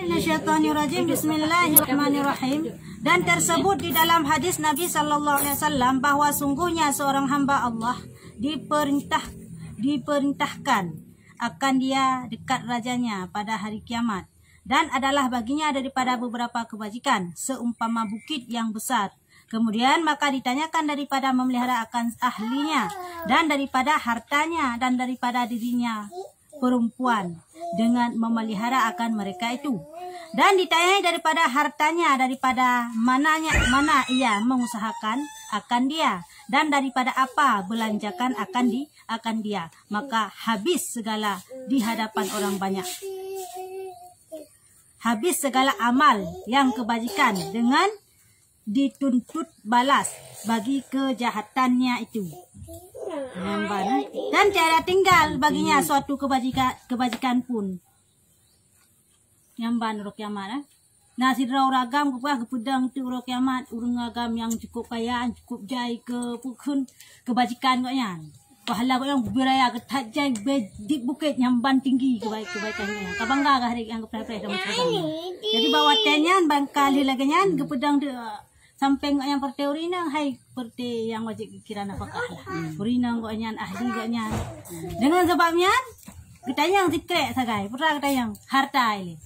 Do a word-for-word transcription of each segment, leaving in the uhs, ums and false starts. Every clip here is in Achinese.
Minasyaitonirrajim. Bismillahirrahmanirrahim. Dan tersebut di dalam hadis Nabi sallallahu alaihi wasallam bahwa sungguhnya seorang hamba Allah diperintah diperintahkan akan dia dekat rajanya pada hari kiamat, dan adalah baginya daripada beberapa kebajikan seumpama bukit yang besar. Kemudian maka ditanyakan daripada memelihara akan ahlinya, dan daripada hartanya, dan daripada dirinya perempuan dengan memelihara akan mereka itu. Dan ditanyai daripada hartanya, daripada mananya, mana ia mengusahakan akan dia, dan daripada apa belanjakan akan di akan dia. Maka habis segala di hadapan orang banyak. Habis segala amal yang kebajikan dengan dituntut balas bagi kejahatannya itu. Nyan ban, eh. Dan tiada tinggal baginya suatu kebajika-, kebajikan pun. Nyan ban uroe kiamat, eh. Na sidroe ureueng agam geupeugah geupeudong teuk uroe kiamat, ureueng agam nyang cukup kaya, cukup jai keu peue kheun kebajikan gobnyan. Pahala gobnyan beuraya geutat jai beudiek bukét nyang ban tinggi keubai-, keubaikan gobnyan. Ka bangga kah hari nyang geupreh-preh dalam syeuruga nyan. Jadi bak watèe nyan ban ka lheueh lagèe nyan geupeudong teuk sampéng gobnyan peureuté ureueng inong, hai peureuté nyang wajéb geukira nafakah lah. Ureueng inong gobnyan, ahli gobnyan. Deungon sabab nyan geutanyong sikrek sagai, peue geutanyong harta ilèe.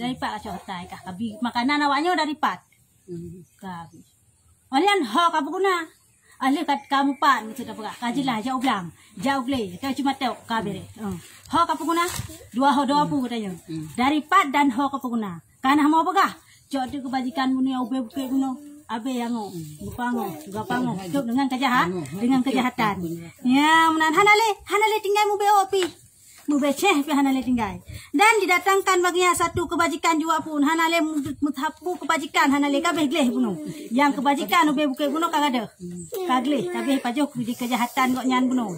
Dari pat kacok harta kah kabi makanan awak nyoe dari pat. Kabi. Nyan ho ka peuguna. Alèh ka, ka mupat, maksud apa? Ka jeulaih, jak u blang, jak u glé, ka cuma tok, ka bereh. Eh. Ho ka peuguna, dua ho dua pu katanya. Dari pat dan ho ka peuguna. Ka na mo peugah, cok tu kebajikan bunoe, ubé bukét bunoe. Abéh nyang ngo, geupango, geupango. Cok dengan kejahat, dengan kejahatan. Ya, meunan hana lé, hana lé tinggai mubé opi. Mubeceh pih hana lé tinggai. Dan didatangkan baginya satu kebajikan jua pun, hana lé meusapu kebajikan, hana lé kabeh gleh bunoe. Nyang kebajikan ubé bukét bunoe ka gadoh. Ka gleh, kabeh pajoh di kejahatan gobnyan bunoe.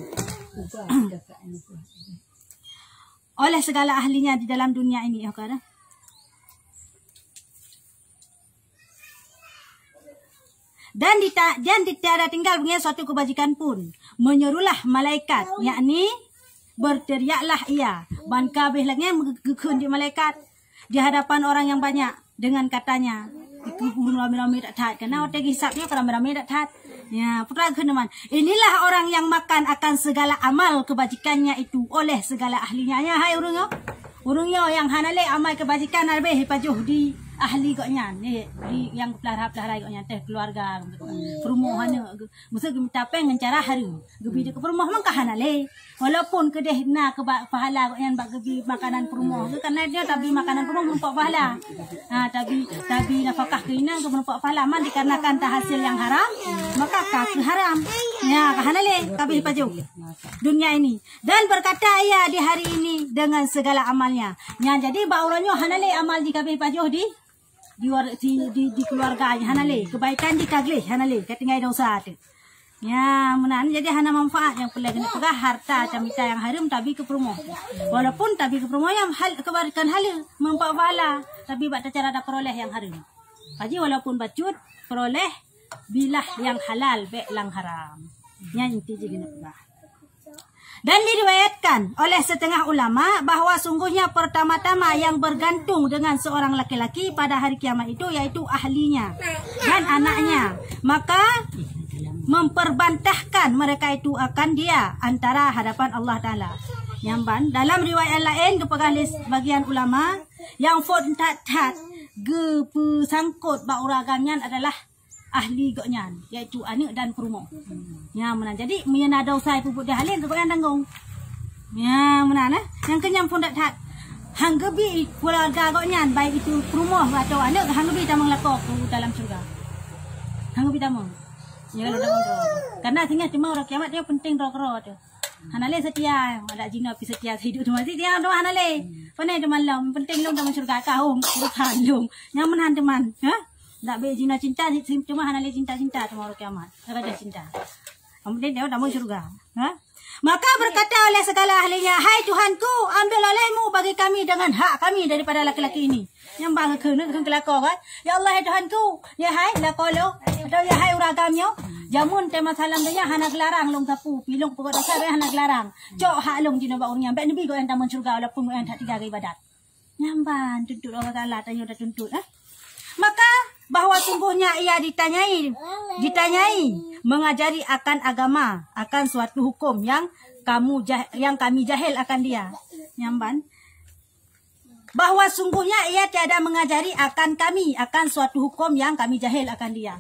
Oleh segala ahlinya di dalam dunia ini, ya, kan? Dan dita-, dan tiada tinggal baginya suatu kebajikan pun. Menyerulah malaikat, yakni berteriaklah ia. Ban kabeh lagèe nyan geukheun di malaikat di hadapan orang yang banyak dengan katanya, "Itu pun ramé-ramé that-that." Karena watèe geuhisab nyoe ramé-ramé that-that. Ya, putra keuneman. Inilah orang yang makan akan segala amal kebajikannya itu oleh segala ahlinya. Ya, hai ureueng nyoe. Ureueng nyoe nyang hana lé amal kebajikan leubeh pajoh di ahli gobnyan, eh, di nyang geupeulahra-peulahra gobnyan, teuh keluarga, peurumoh aneuk, ge-, meusti geumita péng ngon cara hareuem. Geubi di keu peurumoh meuka hana lé. Walaupun keudeh na keuba-, pahala gobnyan bak geubi makanan peurumoh, geu-, karena dia tabi makanan peurumoh meureumpok pahala. Ha, tabi, tabi nafakah keu inong keu meureumpok pahala, man dikarenakan ta hasil nyang haram, maka ka keu haram. Ya, ka hana lé, kabeh pajoh. Dunia ini. Dan berkata ia di hari ini dengan segala amalnya. Nyan jadi bak uroe nyoe hana lé amal jih kabeh pajoh di, di, war-, di, di, di keluarga nyan hana lé. Kebaikan jih ka gleh hana lé, ka tinggai dosa teuk. Nyan meunan jadi hana manfaat nyang peureulèe keuneuk peugah harta tamita nyang hareuem tabi keu peurumoh. Walaupun tabi keu peurumoh nyang hal kebaikan haleue, manfaat pahala, tabi bak cara tapeuroleh nyang hareuem. Haji walaupun bacut peuroleh bilah nyang halal bèk nyang haram. Nyan inti jih keuneuk peugah. Dan diriwayatkan oleh setengah ulama bahwa sungguhnya pertama-tama yang bergantung dengan seorang laki-laki pada hari kiamat itu yaitu ahlinya dan anaknya. Maka memperbantahkan mereka itu akan dia antara hadapan Allah Taala. Nyamban dalam riwayat laén geupeugah lé sebagian ulama yang phôn that-that geupeusangkot bak ureueng agam nyan adalah ahli gobnyan, yaitu aneuk dan peurumoh. Nyan meunan. Jadi, meunyoe na desya peubuet di haleue, gobnyan tanggong. Nyan meunan, eh. Nyang keunyan phôn that-that. Han geubi keuluwarga gobnyan, baik itu peurumoh atau aneuk, han geubi tamong lakoe keu dalam syeuruga. Han geubi tamong. Ya, lôn tamong droe. Karena singoh teuma uroe kiamat nyoe penting droe keudroe teuh. Hana lé seutia, adak jinoe pih seutia hidup teuma. Seutia teuma hana lé. Pane teuma lom, penting lôn tamong syeuruga ka hom, urusan lôn. Nyan meunan teuma, ha? Dak bèk jinoe cinta, si-, si-, teuma hana lé cinta-cinta teuma uroe kiamat. Dak ada cinta. Yang penting dia tamong syeuruga. Ha? Maka berkata oleh segala ahlinya, "Hai Tuhanku, ambil olehmu bagi kami dengan hak kami daripada laki-laki ini." Nyang bang keu, keu, keu lakoe kan? "Ya Allah, ya Tuhanku, ya hai lakoe lôn, atau ya hai ureueng agam nyoe, jameun teuma salam donya hana geularang lôn sapu, pi lôn peugot dasar hana geularang. Cok hak lôn jinoe bak ureueng nyan, bèk neubi gobnyan tamong syeuruga walaupun gobnyan that tinggai ibadat." Nyan ban tuntut Allah Taala, tanyoe dah tuntut, eh. Maka bahwa sungguhnya ia ditanyai, ditanyai mengajari akan agama, akan suatu hukum yang kamu jah-, yang kami jahil akan dia. Nyan ban. Bahwa sungguhnya ia tiada mengajari akan kami, akan suatu hukum yang kami jahil akan dia.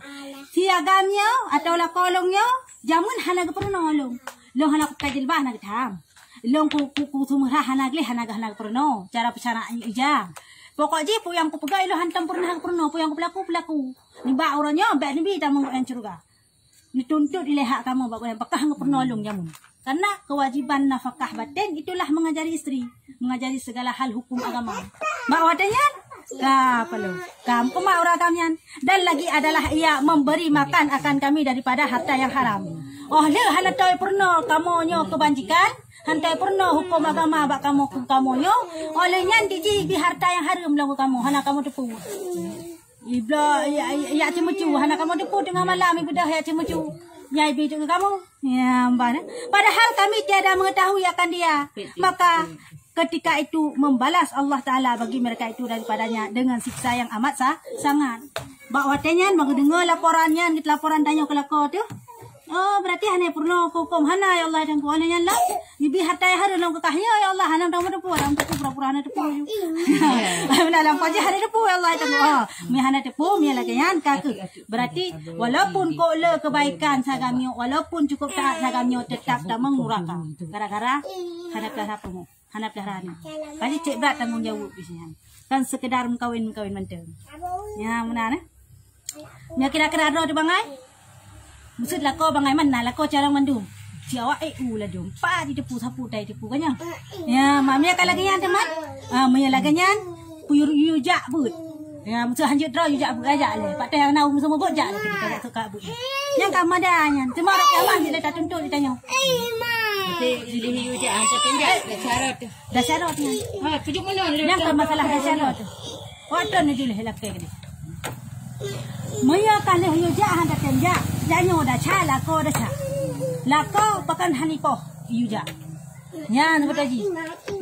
Si agam nyoe atawa lakoe lôn nyoe, jameun hana geupeurunoe lôn. Lôn hana kupakai jilbab, hana geutham. Lôn ku, ku, ku seumeurah hana gleh, hana, hana geupeurunoe. Cara peucara ija. Pokok jih, peue nyang kupeugah ilôn hantom peureunah geupeurunoe, peue nyang kupeulaku, peulaku. Nibak uroe nyoe, bèk neubi tamong bak nyang syeuruga. Neutuntut ilèe hak kamoe bak gobnyan, pakah geupeurunoe lôn jameun. Karena kewajiban nafkah batin itulah mengajari istri, mengajari segala hal hukum agama. Bak watèe nyan, ka paloe, ka meukeumah uroe agam nyan. Dan lagi adalah ia memberi makan akan kami daripada harta yang haram. Óh lheueh hana toe peurunoe kamoe nyoe keubanjikan, hana toe peurunoe hukum agama bak kamoe, keu kamoe nyoe, óh lheueh nyan jih ibi harta nyang hareuem lom keu kamoe, hana kamoe teupeu. Ibloe, ya, ya, ya ceumeucu, hana kamoe teupeu teungoh malam ibeudôh ya ceumeucu. Nyang ibi keu kamoe. Ya, ban, eh. Padahal kami tiada mengetahui akan dia. Maka ketika itu membalas Allah Taala bagi mereka itu daripadanya dengan siksa yang amat sa-, sangat. Bak watèe nyan, bak geudeungoe laporan nyan, laporan tanyoe keu lakoe teuh. Oh, berarti hana peurunoe huköm, hana, ya Allah, dan kuala nyan lah. Ibi harta nyang hareuem lom keu kah nyoe, ya Allah, hana tahu teupeu, hana teupeu, pura-pura hana teupeu. Hana lam pajah hana teupeu, ya Allah, dan, oh, mi hana teupeu, mi lagèe nyan, ka keuh. Berarti, walaupun kok le kebaikan sagamnyoe, walaupun cukup taat sagamnyoe, tetap tamong nuraka. Gara-gara hana peulihara peurumoh. Hana peulihara aneuk. Pasti cit brat tanggong jaweueb di sinan. Kan sekedar meukawen-meukawen mantong. Nyan meunan, eh. Nyan kira-kira droe teuh bangai. Maksud lakoe bangai mana? Lakoe carông mandum. Si awak, eh, u ladôm. Pat jiteupeu sapeue tai teupeu kan nyan. Ya, mak, meunyo ka lagèe nyan teuma. Ah, meunyo lagèe nyan, puyuh yue jak beuet. Ya, meuseu hanjeuet droe, yue jak beuet, jak lé. Pat teuh na ureueng seumeubeuet, jak lé, kita jak teuka beuet. Nyang ka mada nyan. Teuma rot kiamat jih lé tatuntut ditanyoe. Tapi jih yue jak, hantar tindak, dah syarat tu. Dah syarat nyan. Ha, tujuh bulan dah. Nyang ka masalah dah syarat tu. Waktu ni jih lé lakèe ni. Meunyo ka lheueh yue jak, hantar tindak. Tanyoe dah ca, lakoe dah ca. Lakoe pakon hana ipoh, yue jak. Nyan, beutôi jih.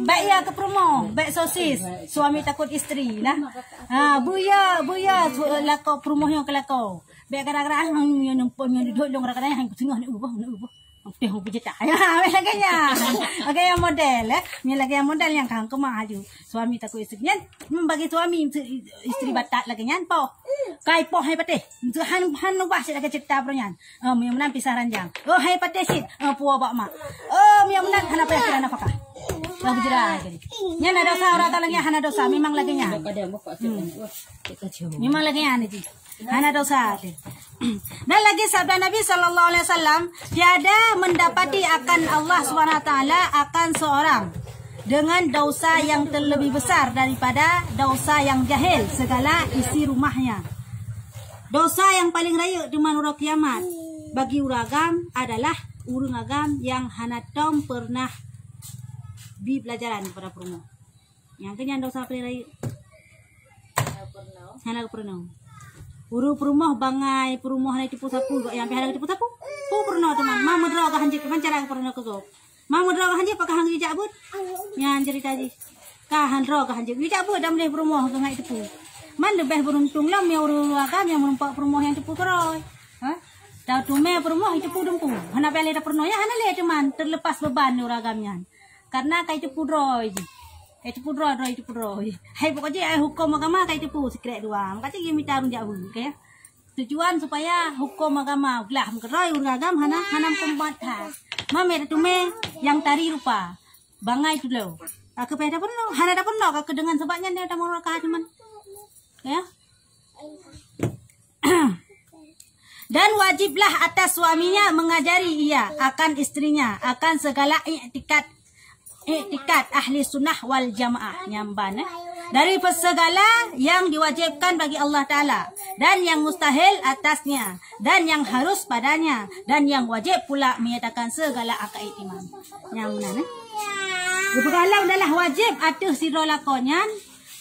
Bèk ya keu peurumoh, bèk sosis. Suami takut istri, nah. Ha, beuya, beuya, su-, lakoe peurumoh nyoe keu lakoe. Bèk kadang-kadang, ah, nyoe, nyoe, nyoe, nyoe, nyoe, kadang-kadang, hang singoh ni, uh, boh, ni, uh, boh. Teh, uh, peujeuet tak? Ya, lagèe nyan. Lagèe nyan model, eh. Ni lagèe nyan model nyang kang keumah aju. Suami takut istri. Nyan, hmm, bagi suami, istri batat lagèe nyan, poh. Kai poh hai patéh. Han, han ubah cit lagèe cerita baroe nyan. Oh, meunyo meunan pisah ranjang. Oh, hai patéh cit. Oh, puwoe bak mak. Oh, meunyo meunan hana payah kira nafakah. Lah bujra lagèe ni. Nyan na dosa, uroe agam lagèe nyan hana dosa, memang lagèe nyan. Hmm. Memang lagèe nyan jih. Hana dosa teuh. Dan lagi sabda Nabi sallallahu alaihi wasallam, tiada mendapati akan Allah Subhanahu wa Taala akan seorang dengan dosa yang terlebih besar daripada dosa yang jahil segala isi rumahnya. Dosa yang paling rayeuk teuma uroe kiamat bagi ureueng agam adalah ureueng agam nyang hana tom peureunah bi peulajaran keupada peurumoh. Nyang keu nyan dosa paléng rayeuk. Hana geupeurunoe. Ureueng peurumoh bangai, peurumoh hana jiteupeu sapeue, gobnyan pih hana jiteupeu sapeue. Peue peurunoe teuma? Ma meudroe kah hanjeuet, kiban cara geupeurunoe keu gob? Ma meudroe kah hanjeuet, pakon han geujak beuet? Nyan ceurita jih. Ka han droe kah hanjeuet, geujak beuet dan meudeh peurumoh keu ngat jiteupeu. Man leubeh beuruntung lom nyang ureueng agam nyang meurumpok peurumoh nyang jiteupeu keudroe. Ha? Tateumé peurumoh jiteupeu dumpeue. Hana payah lé tapeurunoe, nyan hana lé teuma, terlepas beban ureueng agam nyan. Karena ka jiteupeu droe jih. Ka jiteupeu droe, droe jiteupeu droe jih. Hai pokok jih, hai huköm agama ka jiteupeu sikrek dua. Maka cit geumita ureueng jak beuet, ka ya. Tujuan supaya huköm agama glah meukeuroi ureueng agam hana, hana meukeumbat that. Mamé tateumé nyang tari rupa. Bangai tulo. Ka keuh payah tapeurunoe. Hana tapeurunoe ka keuh deungon sabab nyan dia tamong raka cuman. Ya. Dan wajiblah atas suaminya mengajari ia akan istrinya akan segala iktikad, iktikad ahli sunnah wal jamaah. Nyan ban, eh. Dari segala yang diwajibkan bagi Allah Taala dan yang mustahil atasnya dan yang harus padanya dan yang wajib pula menyatakan segala akad iman. Nyan meunan, eh. Geupeugah lom adalah wajib ateueh sidroe lakoe nyan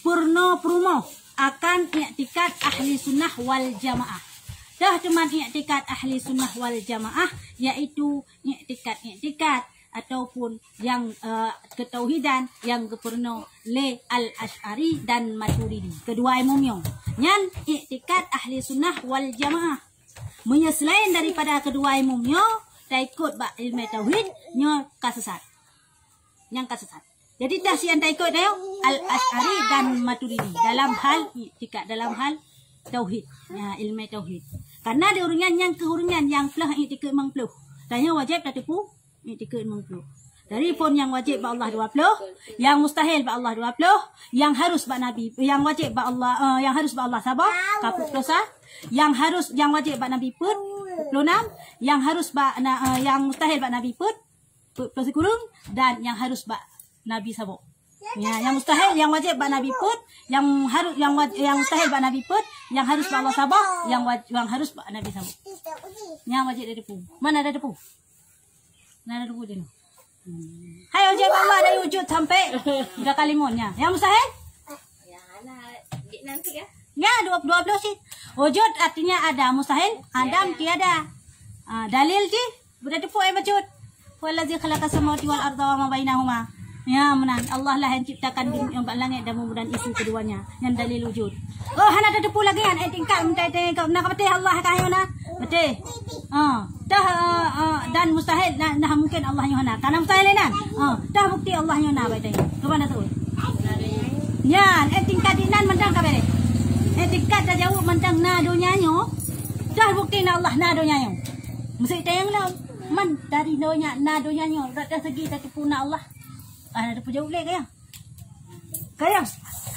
peurunoe peurumoh akan iktikad ahli sunnah wal jamaah. Toh teuma iktikad ahli sunnah wal jamaah, yaitu iktikad-iktikad ataupun nyang, eh, keutauhidan nyang geupeurunoe lé Al-Asy'ari dan Maturidi. Keudua imum nyoe nyan iktikad Ahli Sunnah wal Jamaah. Meunyoe seulaén daripada keudua imum nyoe taikot bak ileumèe tauhid, nyoe ka sesat. Nyang ka sesat. Jadi, dah sian taikot tanyoe Al-Asy'ari dan Maturidi dalam hal iktikad, dalam hal tauhid. Ya, ileumèe tauhid. Karena di ureueng nyan nyang keu ureueng nyan nyang ploh iktikad limong ploh. Tanyoe wajéb tateupeue iktikad limong ploh. Dari phon nyang wajéb bak Allah dua ploh, nyang mustahil bak Allah dua ploh, nyang harus bak Nabi, nyang wajéb bak Allah, eh, nyang harus bak Allah saboh, ka peuet ploh sa, nyang harus, nyang wajéb bak Nabi peuet, peuet ploh nam, nyang harus bak na-, eh, nyang mustahil bak Nabi peuet, peuet ploh sikureueng, dan nyang harus bak Nabi saboh. Ya, nyang mustahil, nyang wajéb bak Nabi peuet, nyang harus, nyang waj-, nyang mustahil bak Nabi peuet, nyang harus bak Allah saboh, nyang waj-, nyang harus bak Nabi saboh. Nyang wajéb tateupeue. Mana tateupeue? Na tateupeue jinoe. Hai, wajéb bak Allah dari wujud sampai tiga kali limong nyan. Nyang mustahil? Ya, dua, dua ploh cit. Wujud artinya ada, mustahil, adam, tiada. Ah, dalil jih, beutateupeue, eh, bacut. Huwallazi khalaqas samawati wal arda wa ma bainahuma. Ya, meunan. Allah lah nyang ciptakan dunia, bak langét dan bumoe dan isi keduanya. Nyan dalil wujud. Oh, hana tateupeue lagèe nyan, eh, tingkat meutai-tai kau. Na ka patéh Allah ka nyoe na? Patéh. Ha, dah, eh, eh, dan mustahil, nah, nah mungkin Allah nyoe hana. Karena mustahil inan. Ha, dah bukti Allah nyoe na, baik tanya. Kemana tu? Nyan, eh, tingkat inan mantong ka beres. Eh, tingkat tajaweueb mantong na donya nyoe. Dah bukti na Allah na donya nyoe. Mesti tanya lom. Man dari donya na donya nyoe, dak segi tateupeue na Allah. Ah, ada peujaweueb lé kaya. Kaya,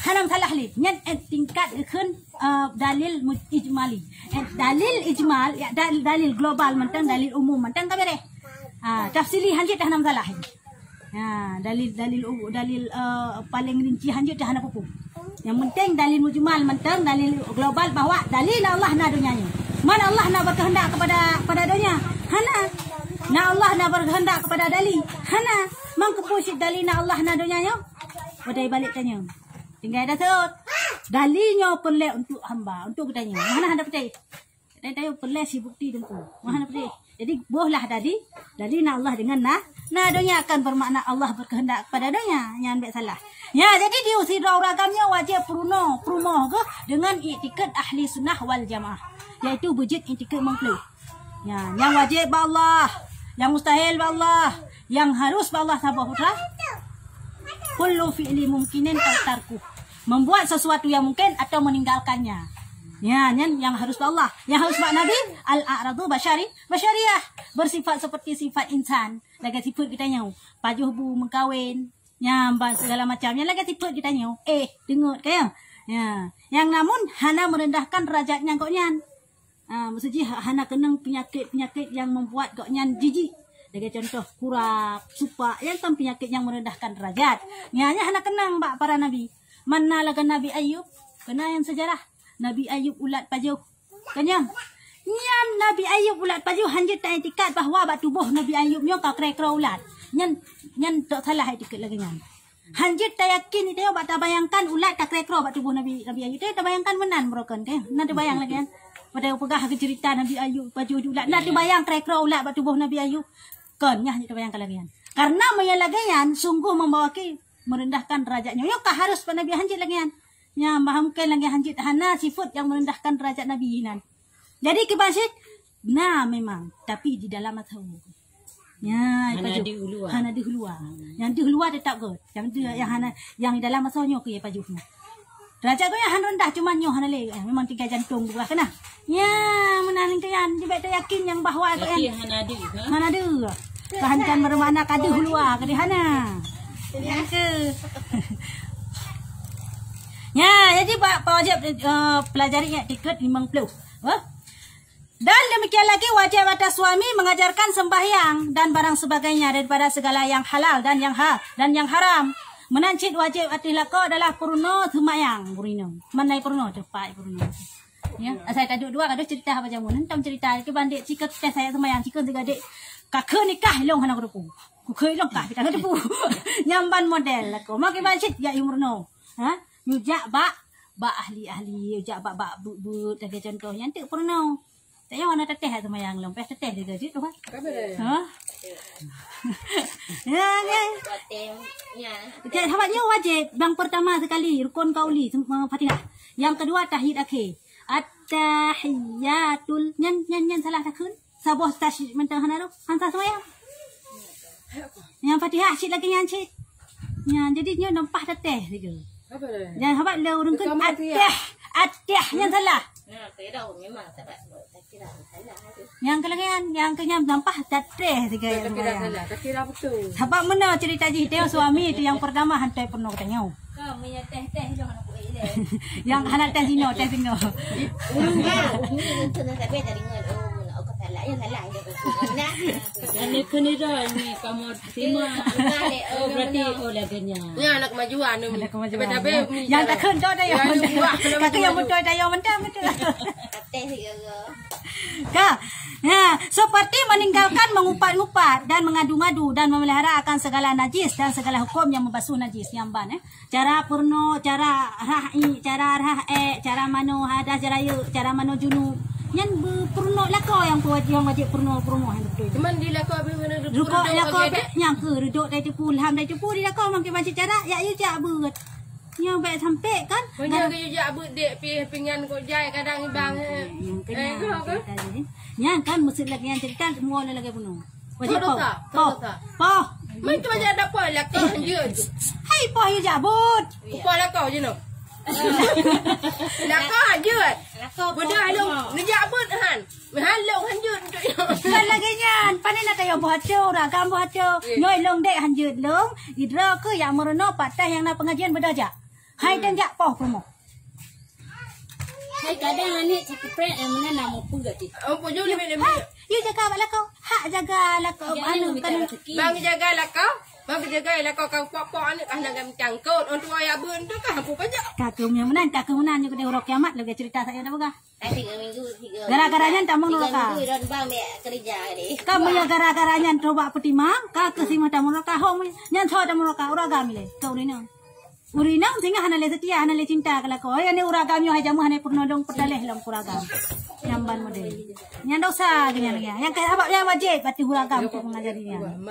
hana masalah lé. Nyan, eh, tingkat geukheun, eh, dalil mu-, ijmali. Eh, dalil ijmal, ya, dal-, dalil global mantong, dalil umum mantong ka beres. Ah, tafsili hanjeuet dah hana masalah. Ya, dalil, dalil u-, dalil, eh, paling rinci hanjeuet dah hana peue-peue. Yang penting dalil mujmal mantong, dalil global bahwa dalil Allah na donya nyoe. Man Allah na berkehendak kepada, kepada donya? Hana. Na Allah na berkehendak kepada dali? Hana. Man keupeue cit dali na Allah na donya nyoe? Padahai balek tanyoe. Tinggai dah sot. Dali nyoe peureulèe untuk hamba, untuk geutanyoe. Hana, hana peureulèe. Dan tanyoe peureulèe sibukti teungku. Hana peureulèe. Jadi, boh lah dali, dali na Allah dengan na, na donya, kan bermakna Allah berkehendak kepada donya. Nyan bèk salah. Ya, jadi di sidroe ureueng agam nyoe wajéb peurunoe, peurumoh geuh dengan iktikad ahli sunnah wal jamaah, yaitu beujeuet iktikad limong ploh. Ya, nyang wajéb bak Allah, nyang mustahil bak Allah, nyang harus bak Allah saboh putra. Kullu fi'li mumkinin au tarkuh. Membuat sesuatu yang mungkin atau meninggalkannya. Ya, nyan nyang harus bak Allah. Nyang harus bak Nabi, al-a'radu basyari, basyariyah. Bersifat seperti sifat insan. Lagèe sifat geutanyoe. Pajoh bu, meukawen. Nyan ban segala macam. Nyan lagèe sifat geutanyoe. Eh, deungot ka ya? Ya. Yang namun hana merendahkan derajatnya gobnyan. Ah, maksud jih hana keunong peunyakét-peunyakét nyang membuat gobnyan jijik. Lagèe contoh kurap, supak, nyan kan peunyakét nyang merendahkan derajat. Nyan, nyan hana keunong bak para nabi. Man na lagèe Nabi Ayub, keunong nyang seujarah. Nabi Ayub ulat pajoh. Keunong. Nyan Nabi Ayub ulat pajoh hanjeuet ta-iktikad bahwa bak tuboh Nabi Ayub nyoe ka kira-kira ulat. Nyan, nyan tok salah iktikad lagèe nyan. Hanjeuet tayakin itu bak tabayangkan ulat ka kira-kira bak tuboh Nabi, Nabi Ayub. Tabayangkan meunan meurokon, kan? Na tabayang lagèe nyan. Padahai peugah keu cerita Nabi Ayub pajoh di ulat. Na tabayang kira-kira ulat bak tuboh Nabi Ayub. Kon, nyan hanjeuet tabayangkan lagèe nyan. Karena meunyo lagèe nyan sungguh membawa ke merendahkan derajat nyoe. Nyoe ka harus bak Nabi hanjeuet lagèe nyan. Nyan bah mungkin lagèe hanjeuet hana sifat nyang merendahkan derajat Nabi nyan. Jadi kiban cit na memang, tapi di dalam asa. Ya, hana pajoh. Di luar. Hana di luar. Hmm. Yang di luar tetap gèt. Yang di, yang hana, yang di dalam asa nyoe keu pajoh nyoe. Derajat geuh nyan hana rendah, cuma nyoe hana lé. Eh, memang tinggai jantong buka kena. Ya, meunan keu nyan, jibek tayakin nyang bahwa keu nyan. Tapi hana di, ha? Hana di. Bahan kan bermakna ka di luar, ka di hana. Nyang keu. Ya, jadi bak, bak wajéb, eh, pelajari iktikad limong ploh. Wah. Dan demikian lagi wajib atas suami mengajarkan sembahyang dan barang sebagainya daripada segala yang halal dan yang ha-, dan yang haram. Meunan cit wajib ateueh lakoe adalah peurunoe seumayang, peurunoe. Meunan peurunoe, teumpat peurunoe. Ya, asai taduek dua, gadoh cerita haba jameun. Entah cerita, kiban dek, cikeue teuh saya seumayang, cikeue sigadek. Ka kheun nikah, ilong hana kuteupeu. Kukheun ilong kah, kita kuteupeu. Nyan ban model lakoe. Mak kiban cit, ya, i peurunoe. Ha? Nyoe jak bak, bak ahli-ahli, jak bak, bak buet-buet, lagèe contoh nyan teuk peurunoe. Tak payah na teuteh seumayang lom, payah teuteh lagèe jih tu kan. Ha? Ya, ya. Jadi, sahabat nyoe wajib. Yang pertama sekali, rukun qauli, sem-, eh, Fatihah. Yang kedua, tahiyat akhir. At-tahiyatul. Nyan, nyan, nyan salah takheun. Saboh tasyik mantong hana roh. Hansa semayang. Yang Fatihah cit lagi nyan cit. Nyan, jadi nyoe nampah teteh sigoe. Apa dia? Jangan sahabat le ureueng kheun Fatihah. Ateh, ateh nyan salah. Nah, saya dah memang sahabat. Nyang keu lagèe nyan, nyang keu nyan lampah tatreh sigoe. Tapi dah salah, tapi dah betul. Sabab meunoe cerita jih, tengok suami tu yang pertama hantai peunoh tanyoe. Ka, meunyo teh-teh jih hana kuéh ilèe. Yang hana teh zino, teh singoh. Ureueng ka, ureueng ka sabe dari ngon, oh, nak uka salah, ya salah, ya salah. Nah. Ini kena dah, ini kamu terima. Oh, berarti, oh, lagèe nyan. Ni anak kemajuan ni. Anak kemajuan. Tapi, tapi, yang tak kena dah, ya. Yang buah, kena kata yang buah. Betul dah, ya, mentang, betul. Teh sigoe. Ka. Ha, seperti meninggalkan mengupat-ngupat dan mengadu-ngadu dan memelihara akan segala najis dan segala hukum yang membasuh najis. Nyang ban, eh. Cara peurunoe, cara rhah iék, cara rhah ék, cara manoe hadas jarayeuk, cara manoe junub. Nyan beupeurunoe lakoe nyang peuwajib, nyang wajib peurunoe, peurunoe nyang beutôi. Cuman di lakoe, rukok lakoe nyang keu reudok tai teupeu, lham tai teupeu di lakoe makin banci cara, yak yue jak beuet. Nyoe bèk sampai kan? Meunyoe geuyue jak beuet dek pih pingan kok jai kadang ibang, eh. Nyan kan meuseut lagèe nyan cerita, semua lagèe bunoe. Wajib poh. Poh. Poh. Meuntui jak dapoh lakoe hanjeuet. Hai poh yue jak beuet. Poh lakoe jinoe. Lakoe hanjeuet. Beudôh lôn neujak beuet han. Meuhan lôn hanjeuet untuk nyoe. Bukan lagèe nyan. Pane na tayong boh aco, uragam boh aco. Nyoe lôn dek hanjeuet lôn. Idroe keu nyang meurunoe paktah nyang na pengajian beudôh jak. Hai dan jak poh peurumoh. Hai kadang aneuk cakeuprek nyang meunan na mupeue gaki. Oh, pujung ni. Hai, yue jaga bak lakoe. Hak jaga lakoe anu kan. Bang jaga lakoe. Bang jaga lakoe kau pok-pok aneuk kah na gam cangkot. Untuk ayah bun tu kah ampun pajak. Ka keu nyang meunan, ka keu meunan nyoe keudeh uroe kiamat lagèe cerita saya dah peugah. Gara-gara nyan tamong neraka. Kamu ya gara-gara nyan coba peutimang, ka keu simah tamong neraka, hong nyan tho tamong neraka, uragam ilèe, keu ureueng inong. Ureueng inong singoh hana lé seutia, hana lé cinta keu lakoe. Hai, uragam nyoe hai jameuh hana peurunoe dong peutalèh lom keu uragam. Nyang ban model. Nyan dosa geuh nyan, nyan. Nyang ka sabab nyan wajib bak uragam untuk mengajari nyan.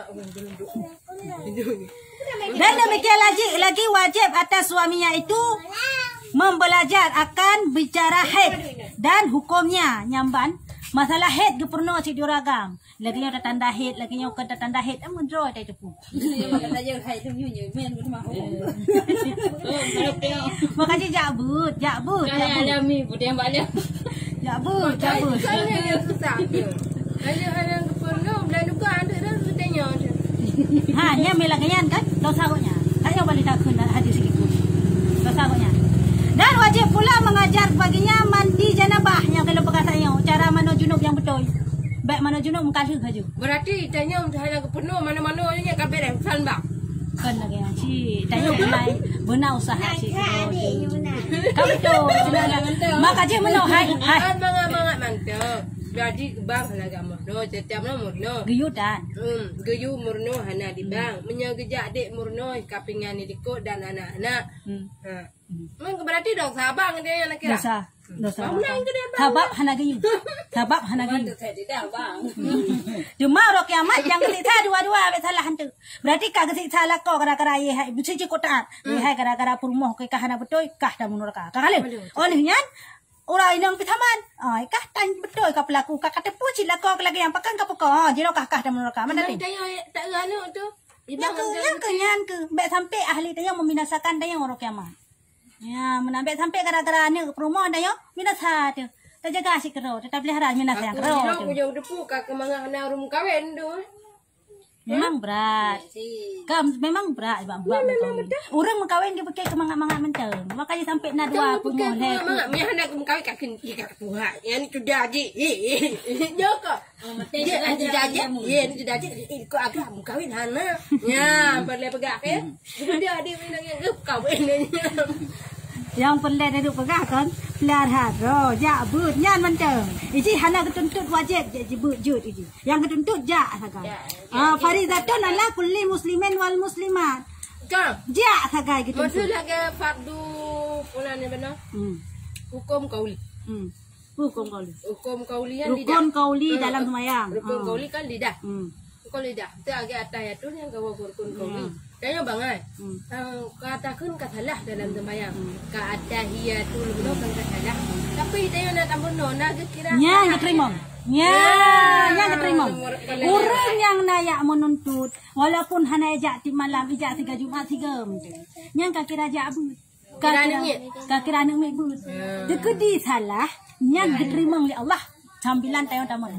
Dan demikian lagi, lagi wajib atas suaminya itu membelajar akan bicara haid dan hukumnya. Nyang ban, masalah haid geupeurunoe cit di uragam. Lagèe nyoe tatanda haid, lagèe nyoe kon tatanda haid, eh, meudroe tai teupeu. Makajih jak beuet, jak beuet, jak beuet. Jak beuet, jak beuet. Kalau yang susah tu. Kalau orang kepon tu, belanja bukan ada dah, kita nyawa tu. Ha, nyan meulah nyan kan? Dosa gobnyan. Tak payah balik takheun hadis itu. Dosa gobnyan. Dan wajib pula mengajar baginya mandi janabah nyang kalau peugah tanyoe. Cara manoe junub nyang beutôi. Bèk manoe junub meukalheuh laju. Berarti tanyoe meusalah kepon mana-mana ni ka beres, san bang. Kan lagèe nyan cit. Tanyoe beunai, beuna usaha cit. Ka beutôi. Makajih meunoe hai, hai. Mangat-mangat mantap. Jadi bang lagèe meunoe, setiap meunoe. Geuyue dan. Hmm, geuyue meurunoe hana di bang. Meunyoe geujak dek meurunoe ka pingan di likot dan anak-anak. Hmm. Ha. Hmm. Memang berarti dosa bang dia yang laki lah. Dosa. Dosa. Bang, bang. Sabab hana geuyue. Sabab hana geuyue. Teuma uroe kiamat nyang geusiksa dua-dua abéh salah hantu. Berarti ka geusiksa lakoe gara-gara ye hai mesti cukop taat. Ye hai gara-gara peurumoh keu kah hana beutôi, kah dalam neraka. Ka kali. Oh, nyan Uroe inong pih saman. Ah, kah tan beutôi ka peulaku, ka, ka teupeu cit lakoe lagèe nyang pakon ka peuko. Ah, jinoe kah, kah dalam neraka. Mana teuh? Tanyoe tak eu aneuk tu. Nyan keuh, nyan keuh, nyan keuh. Bèk sampai ahli tanyoe membinasakan tanyoe uroe kiamat. Ya, meunan bèk sampai gara-gara aneuk peurumoh tanyoe binasa teuh. Tajaga cit keudroe, tapelihara binasa nyang keudroe teuh. Aku jinoe, aku jinoe teupeu ka keumangat hana ureueng meukawen tu. Memang brat. Ka, memang brat bak buat meukawen. Ureueng meukawen geupike keumangat-mangat mantong. Makajih sampai na dua peumoh lhèe. Mangat meukawen ka keuneuk ka tuha. Yang ni sudah jih. Joko. Dia sudah jih. Ye, ni sudah jih. Eh, kok agak meukawen hana. Ya, boleh peugah kan? Sudah dia minang yang meukawen. Nyang peureulèe neuk peugah kon, peulihara droe, jak beuet nyan mantong. Iji hana geutuntut wajéb jak jibeuet jeuet iji. Nyang geutuntut jak sagai. Ah, faridatun ala kulli muslimin wal muslimat. Ka. Jak sagai geutuntut. Maksud lagèe fardu, pula ni beuna? Hmm. Hukum qauli. Hmm. Hukum qauli. Hukum qauli kan lidah. Rukun qauli dalam sembahyang. Rukun qauli kan lidah. Hmm. Qalidah, teu agak atahiyatul nyang ka rukun qauli. Hmm. Tanyoe bangai. Hmm. Ah, ka takheun ka salah dalam sembahyang. Hmm. Ka atahiyatul bunoe kan ka salah. Tapi tanyoe na tambunoe, na geukira salah. Nyan geuteurimong. Nyan, nyan geuteurimong. Ureueng nyang na jak meununtut, walaupun hana ijak tiep malam, ijak siga Jumat sigeum. Nyan ka kira jak beuet. Ka kira, ka kira aneuk miet beuet. Teukeudi salah, nyan geuteurimong lé Allah sambilan tanyoe tamong.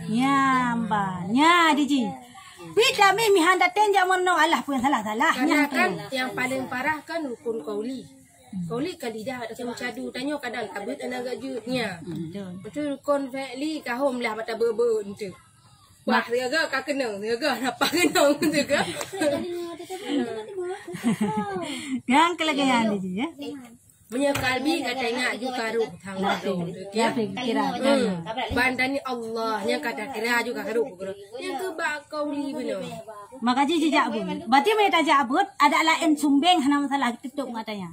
Nya, mba, nya, diji. Pi tamih mihan dateng jak meunoe, alah pun salah-salah. Karena kan yang paling parah kan rukun qauli. Qauli kan lidah ada sama cadu, tanyoe kadang tabeuet aneuk gak jeuet nya. Betul. Betul rukun fi'li kahom lah mata beu-beu enteuk. Bah, siaga ka keunong, siaga napa keunong siaga. Yang kelagaian di sini, ya. Meunyoe kalbi ka teuingat ju karôh thang. Latih, latih pikiran. Hmm. Ban tani Allah nyang ka takira ju karôh. Nyang keu bak qauli bunoe. Maka ji jijak beuet. Berarti meunyoe tajak beuet, ada laén sumbeng hana masalah, tutup ngon tanya.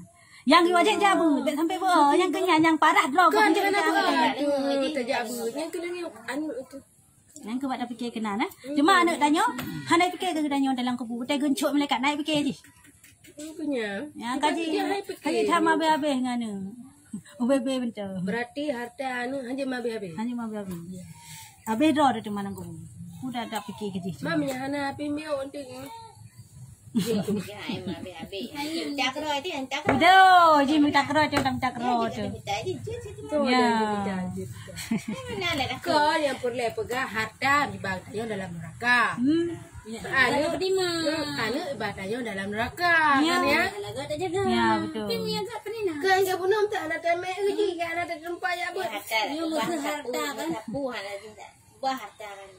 Nyang wajéb jak beuet, bèk sampai beuet. Nyang keu nyan, nyang parah droe. Kan, keu nyang parah. Tajak beuet. Nyang keu nyan, anu tu. Nyang keu bak tapike keunan, eh. Cuma aneuk tanyoe hana pike keu tanyoe dalam kubu. Utai geuncok malaikat naik pike jih. Apanya? Ya, kaji, kaji sama habéh-habéh ngan aneuk. Ubé-bé benteu. Berarti harta aneuk hana habéh-habéh. Hana habéh-habéh. Habéh droe tu mana kubu. Udah ada pike keu jih. Mam, nyang hana api miok untuk Udah, ji mita keroe tu, mita keroe tu, mita keroe tu. Ya. Kau yang peureulèe peugah harta riba tanyoe dalam neraka. Hmm. Aneuk, aneuk riba tanyoe dalam neraka, kan ya? Ya, betul. Kau yang bunuh tak anak temeh uji, anak tempat ya buat. Harta kan. Bah harta kan.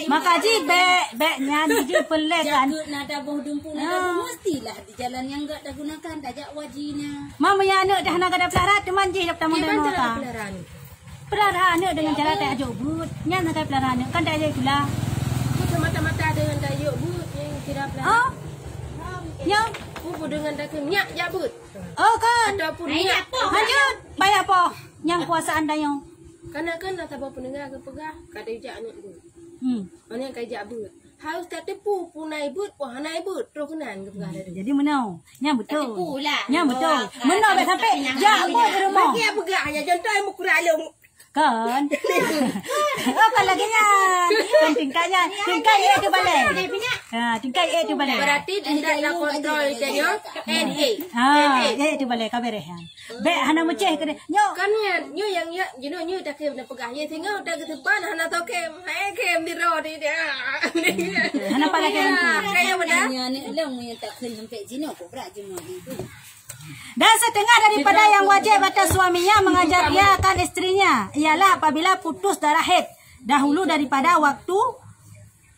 Maka ji bèk, bèk nyan ji peureulèe kan. Jakeuet na taboh dumpeue na taboh, mestilah di jalan nyang gak tagunakan, tajak waji na. Mama ya aneuk dah na gada pelara, teuma jih dah tamu dan mata. Pelara aneuk dengan cara tajak beuet. Nyan sagai pelara aneuk, kan tajak pula. Semata-mata dengan tajak beuet yang kira pelara. Oh. Nyo. Bubu dengan takheun nyak jak beuet. Oh kan. Ataupun nyak. Lanjut, payah poh. Nyang kuasaan tanyoe. Kana kan na taboh peundengar geupeugah, ka tajak aneuk beuet. Hmm. Mana ka jak beuet. Harus tateupeue peue na beuet, peue hana beuet, troh keunan geupeugah tadi. Jadi meunoe. Nyan beutôi. Tateupeue lah. Nyan beutôi. Meunoe bèk sampai jak beuet di rumoh. Bagi peugah hanya contoh yang buku ralung. Kan? Oh, kan lagèe nyan. Kan tingkat nyan. Tingkat A tu balèe. Ha, tingkat A tu balèe. Berarti tidak ada kontrol tanyoe N A. Ha, A tu balèe ka beres nyan. Bèk hana meucéh keudeh. Nyoe. Kan nyan, nyoe nyang, nyoe, jinoe nyoe dah keu na peugah. Ye singoh dah geuteupan hana toke. Hai kem di ro di dia. Hana pada kem. Kaya mana? Nyan ni long nyang tak kheun sampai jinoe kok berat jinoe. Dan setengah daripada yang wajib atas suaminya mengajar ia akan istrinya ialah apabila putus darah haid dahulu daripada waktu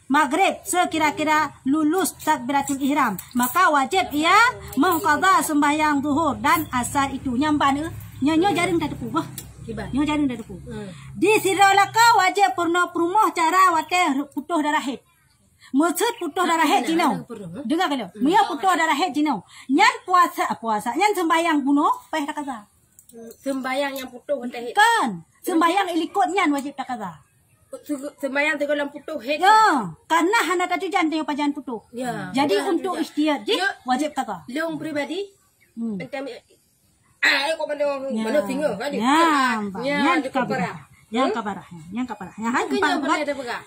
Maghrib sekira-kira lulus takbiratul ihram, maka wajib ia mengqadha sembahyang zuhur dan asar itu. Nyang ban, eh, nyoe, nyoe jareueng tateupeue, bah. Kiban. Nyoe jareueng tateupeue. Hmm. Di sidroe lakoe wajib peurunoe peurumoh cara watèe putoh darah haid. Meuseuet putoh darah haid jinoe. Dengar keu lôn. Meunyoe putoh darah haid jinoe, nyan puasa, puasa, nyan sembahyang bunoe payah takaza. Sembahyang nyang putoh watèe haid. Kan. Sembahyang ilikot nyan wajib takaza. Sembahyang sigohlom putoh haid. Ya, karena hana tatujan teuh pajan putoh. Ya. Jadi untuk ihtiyat jih wajib kaza. Lôn pribadi, hmm, entah mi-, ah, eh, kok mana, mana singoh kan? Ya, nyan ka parah. Nyan ka parah. Nyan ka parah. Nyan hai empat peugah.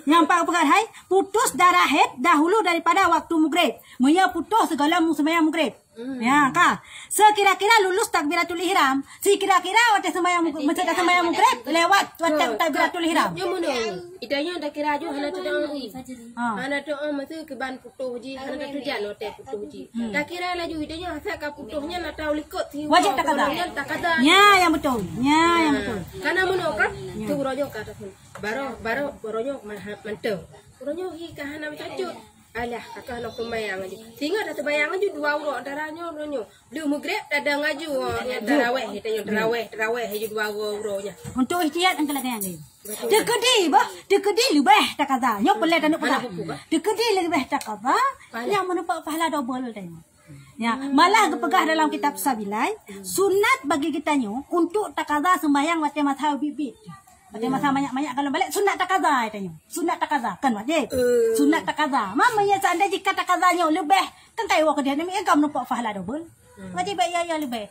Nyan empat peugah hai, putus darah haid dahulu daripada waktu maghrib. Meunyoe putoh sigohlom sembahyang maghrib. Hmm. Ya, ka. Sekira-kira lulus takbiratul ihram. Sekira-kira watèe sembahyang, masa dah sembahyang maghrib, lewat watèe takbiratul ihram. Nyoe meunoe. Ita nyoe dah kira ju hana teudoa. Ha. Hana teudoa masa kiban putoh jih, hana tatujan watèe putoh jih. Hmm. Dah kira laju ita nyoe asai ka putoh nyan atau likot si wajib takaza. Nyan takaza. Nya yang betul. Nya yang betul. Karena meunoe kan, tu uroe nyoe ka takheun. Baroe, baroe, uroe nyoe mantong. Uroe nyoe hi ka hana meucocok. Alah, kakak nak sembahyang laju. Singoh dah sembahyang laju dua uroe antara nyoe, uroe nyoe. Lheuh maghrib dah ada ngaju, oh, nyang taraweh, kita nyang taraweh, taraweh laju dua uroe, uroe nya. Untuk ihtiyat angka lagèe nyan. Teukeudi bah, teukeudi leubeh takaza. Nyoe peulai tanuk peugah. Teukeudi leubeh takaza, nyang meuneupak pahala dobel tanyoe. Ya, malah geupeugah dalam kitab Sabilai, sunat bagi geutanyoe untuk takaza sembahyang watèe mata biet-biet. Pada masa manyak-manyak kalau balik, sunat takaza, tanyoe. Sunat takaza, kan wajib. Sunat takaza. Mama ya, seandai jika takaza nyoe leubeh, kan kayu ke dia, ni agam nampak pahala double. Wajib ya, ya leubeh.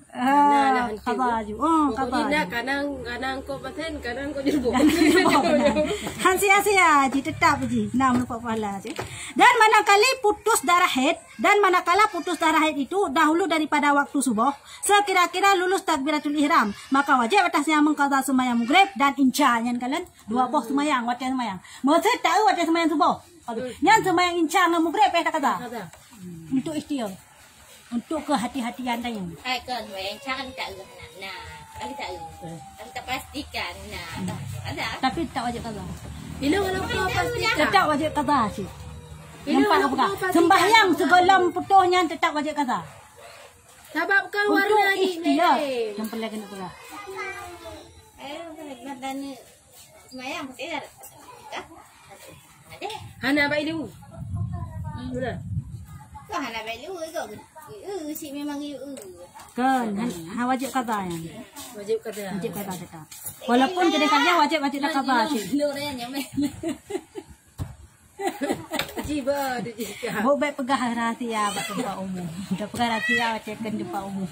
Ah, kaza ju. Oh, kaza ju. Kadang, kadang kau paten, kadang kau jilbab. Han sia-sia ji, tetap ji. Nah, nampak pahala ji. Dan manakala putus darah haid, dan manakala putus darah haid itu dahulu daripada waktu subuh, sekira-kira lulus takbiratul ihram, maka wajib atas yang mengkaza sembahyang maghrib dan isya nyan kalian dua boh sembahyang, watèe sembahyang. Maksud tak watèe sembahyang subuh. Nyan sembahyang isya ngon maghrib eh tak kaza. Untuk ikhtiar. Untuk kehati-hatian tadi. Hai kan, weh, cara kita urus nak. Nah, kan kita urus. Kan kita pastikan. Nah, ada. Tapi tak wajib kaza. Bila kalau kau pastikan. Tetap wajib kaza sih. Bila nampak kalau apa? Kau pastikan. Sembahyang sebelum putus nyan tetap wajib kaza. Sabab kan warna ni. Untuk ikhtiar. Yang perlu kena pegang. Eh, badan ni. Semayang pasti dah. Hana bak ilu. Betul. Kau hana bak ilu ke? Eh, si memang ilu. Kan, ha, ha wajib kaza nyan. Wajib kaza. Wajib kaza tetap. Walaupun kadang-kadang wajib, wajib tak kaza sih. Lu dah nyamai. Jiba, jiba. Bok baik peugah rahsia bak teumpat umum. Dah peugah rahsia macam kan teumpat umum.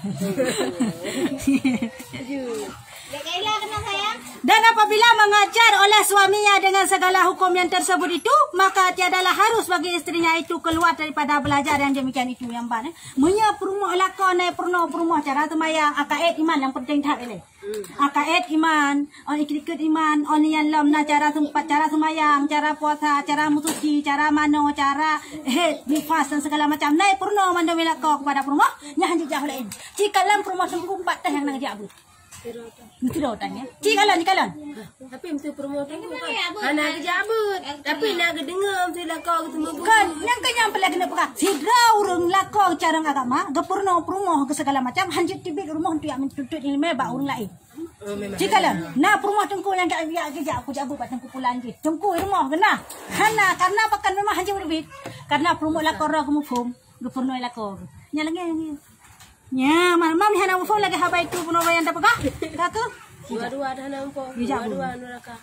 Dan apabila mengajar oleh suaminya dengan segala hukum yang tersebut itu, maka tiadalah harus bagi istrinya itu keluar daripada belajar yang demikian itu yang ban, eh. Meunyoe peurumoh lakoe na peurunoe peurumoh cara seumayang, akaid iman yang penting that ilée. Akaid iman, on iklikot iman, on yang lom na cara sempat, cara seumayang, cara puasa, cara meusuci, cara manoe, cara haid, nifas dan segala macam. Na peurunoe mandum lakoe kepada peurumoh, nyan hanjeuet jak laén. Ci kalon peurumoh teungku empat teh nyang na jak buet. Meusidroe tan ya. Ci kalon, ci kalon. Tapi meusti peurumoh teungku kan. Hana geujak buet. Tapi na geudeungoe meusti lakoe geuteumeubuet. Kan, nyang keu nyang peureulée keuneuk peugah. Sidroe ureuëng lakoe carông agama, geupeurunoe peurumoh, geu segala macam, hanjeuet teubiet rumoh untuk jak meutuntut ileumèe bak ureuëng laén. Oh, memang. Ci kalon, na peurumoh teungku nyang jak, jak, jak, jak, kujak buet bak teungku pulan jih. Teungku rumoh geunah. Hana, karena pakan memang hanjeuet teubiet. Karena peurumoh lakoe roh geumuphom, geupeurunoe lakoe. Nyan lagèe nyan. Nya, mam, mam hana muphom lagèe haba itu peunoh nyang tapeugah. Ka keuh? Dua-dua dah hana muphom. Yu jak buet. Dua-dua neraka.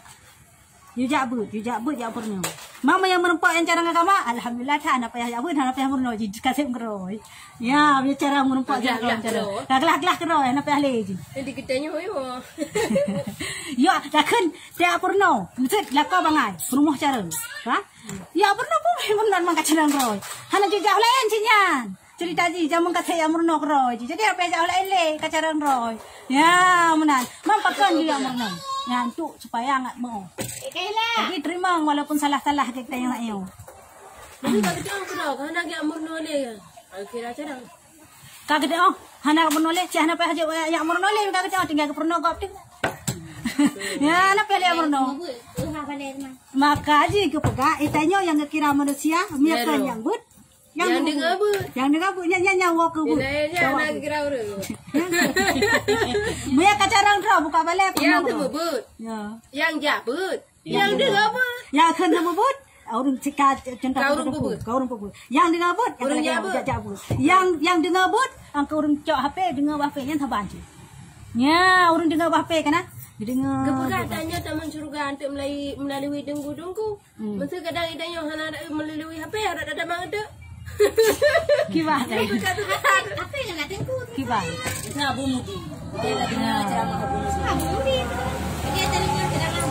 Yu jak buet, yu jak buet jak peurunoe. Mam nyang meureumpok nyang carông agama, alhamdulillah that hana payah jak buet, hana payah peurunoe. Ji kaseb keurôi. Ya, biar carông meureumpok jak keurôi. Ka glah-glah keurôi, hana payah lé ji. Jadi kita nyoh yo. Yo, takheun tiap peurunoe. Meuseut lakoe bangai, peurumoh carông. Ha? Ya peurunoe pun, peurunoe memang ka carông keurôi. Hana jijak laén cit nyan. Cerita jih, jameun ka that jak meurunoe keudroe jih. Jadi, hana payah jak laén lé, ka carông droe. Ya, meunan. Mam pakon jih jak meurunoe. Nyan tu supaya ngat meu. Jadi, teurimong walaupun salah-salah geutanyoe nyoe. Jadi, ka geutanyoe keudroe, ka hana jak meurunoe lé. Ka kira carông. Ka geutanyoe hana meurunoe lé, cit hana payah jak, jak meurunoe lé, ka geutanyoe tinggai geupeurunoe gob tu. Ya, hana payah lé jak meurunoe. Maka jih geupeugah, geutanyoe nyang geukira manusia, meunyoe kon nyang buet, Nyang deungoe buet. Nyang deungoe buet. Nyang, nyang, nyang woe keu buet. Nyang, nyang, nyang kira ureueng. Meunyo ka carông droe buka balèe. Nyang deungoe buet. Ya. Nyang jak buet. Nyang deungoe buet. Nyang kheun deungoe buet. Ureueng sika contoh ka ureueng peubuet. Ka ureueng peubuet. Nyang deungoe buet. Ureueng jak buet. Jak, jak buet. Nyang, nyang deungoe buet. Angka ureueng cok H P, deungoe bak H P nyan saban cit. Nya, ureueng deungoe bak H P kana? Deungoe. Geupeugah tanyoe taman syeuruga anteuk meulai-, meulalu deunggu-deunggu. Hmm. Masa kadang ida nyoe hana ada melalui H P, ada ada banget tu. Kiban. Apa yang nak tengku? Kiban. Nah, Abu Mudi. Dia lagi dengar ceramah Abu Mudi. Abu Mudi. Dia tadi